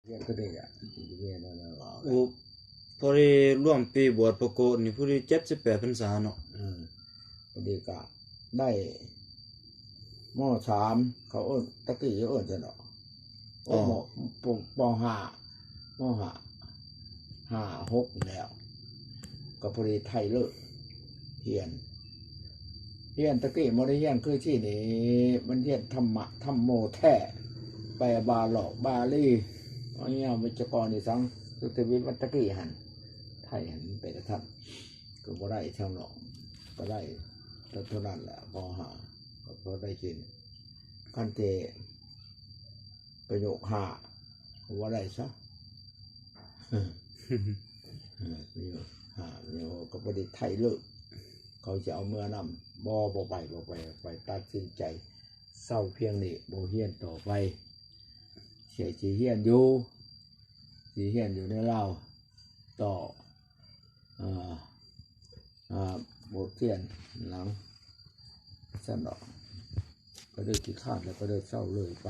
ຮຽນຕົວນີ້ແຫຼະ ຊິໄປຮຽນແນວນັ້ນເວົ້າ ໂອ້ ພໍດີລວມປີບວດພໍ່ໂກະນີ້ ພໍດີເຈັດສິບແປດພັນສາເນາະ. ເອີ ພໍດີກະໄດ້ ມໍສາມ ເຂົາເອີ້ນ ຕະກີ້ເອີ້ນຊັ້ນດອກ ອໍ ມໍ ປໍຫ້າ ມໍຫ້າ ຫ້າ ຫົກແລ້ວ ກໍພໍດີໄທເລີກຮຽນ ຮຽນຕະກີ້ບໍ່ໄດ້ຮຽນຄືທີ່ນີ້ ມັນຮຽນທຳມະທຳໂມແທ້ ແປບາຫຼອກບາລີ ເອົາຍາມວິຈະກອນອີ່ສັງ ຄືທະວີວັນຕະກີ້ຫັ້ນ ໄທຫັ້ນໄປກະທັນ ກໍບໍ່ໄດ້ເທົ່ານອກ ກໍໄດ້ເທົ່ານັ້ນແຫຼະ ພໍຫາ ກໍພໍໄດ້ກິນ ຄັນແຕ່ປະໂຫຍກຫ້າ ກໍບໍ່ໄດ້ຊະ ເອີ ປະໂຫຍກຫ້າ ປະໂຫຍກ ກໍບໍ່ໄດ້ໄທເລີກ ເຂົາຈະເອົາເມືອນຳ ບໍ່ ບໍ່ໄປ ບໍ່ໄປ ໄປຕັດສິນໃຈເຊົາພຽງນີ້ ບໍ່ຮຽນຕໍ່ໄປ ຊິ ຊິຮຽນຢູ່ ຊິຮຽນຢູ່ໃນລາວຕໍ່ ອ່າ ອ່າ ບົດຮຽນຫຼັງຊັ້ນດອກ ກໍເລີຍຂີ້ຄ້ານ ແລ້ວກໍເລີຍເຊົາເລີຍໄປ.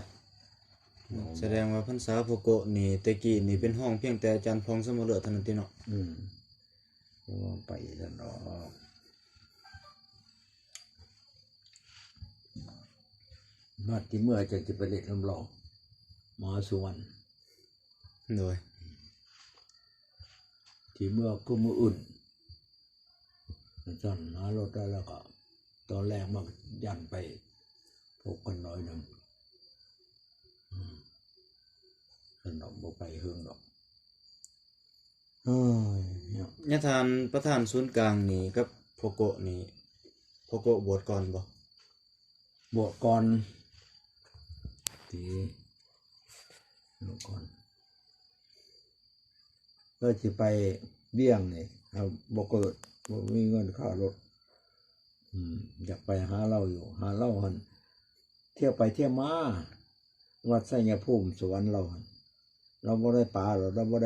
ສະແດງວ່າພັນສາພໍ່ໂກະນີ້ ແຕ່ກີ້ນີ້ເປັນຮອງພຽງແຕ່ອາຈານຜ່ອງ ສະມາເລີດ ເທົ່ານັ້ນຕິເນາະ. ອືມ ແຕ່ວ່າໄປຊັ້ນດອກ ບາດທີ່ເມື່ອຈັ່ງຊິໄປເຫຼັ້ນນຳລາວ ມະຫາສຸວັນ. ໂດຍ ທີ່ເມືອຄືມື້ອື່ນ ຊັ້ນ ຫາລົດໄດ້ແລ້ວກໍ ຕອນແລງມາຢ້ານໄປພົບກັນໜ້ອຍໜຶ່ງ ອືມ ຊັ້ນດອກ ບໍ່ໄປເຫິງດອກ. ເອີຍ ຍາທ່ານປະທານສູນກາງນີ້ກັບພໍ່ໂກະນີ້ ພໍ່ໂກະບວດກ່ອນບໍ່? ບວດກ່ອນ ຕີ ບວດກ່ອນ ເພື່ອຊິໄປວຽງນີ້ ເຮົາບໍ່ເກີດ ບໍ່ມີເງິນຄ່າລົດ ອືມ ຢາກໄປຫາລາວຢູ່ ຫາລາວຫັ້ນ ທ່ຽວໄປທ່ຽວມາ ວັດໄຊຍະພູມ ສະຫວັນລາວຫັ້ນ ລາວບໍ່ໄດ້ປາດອກ ລາວບໍ່ໄດ້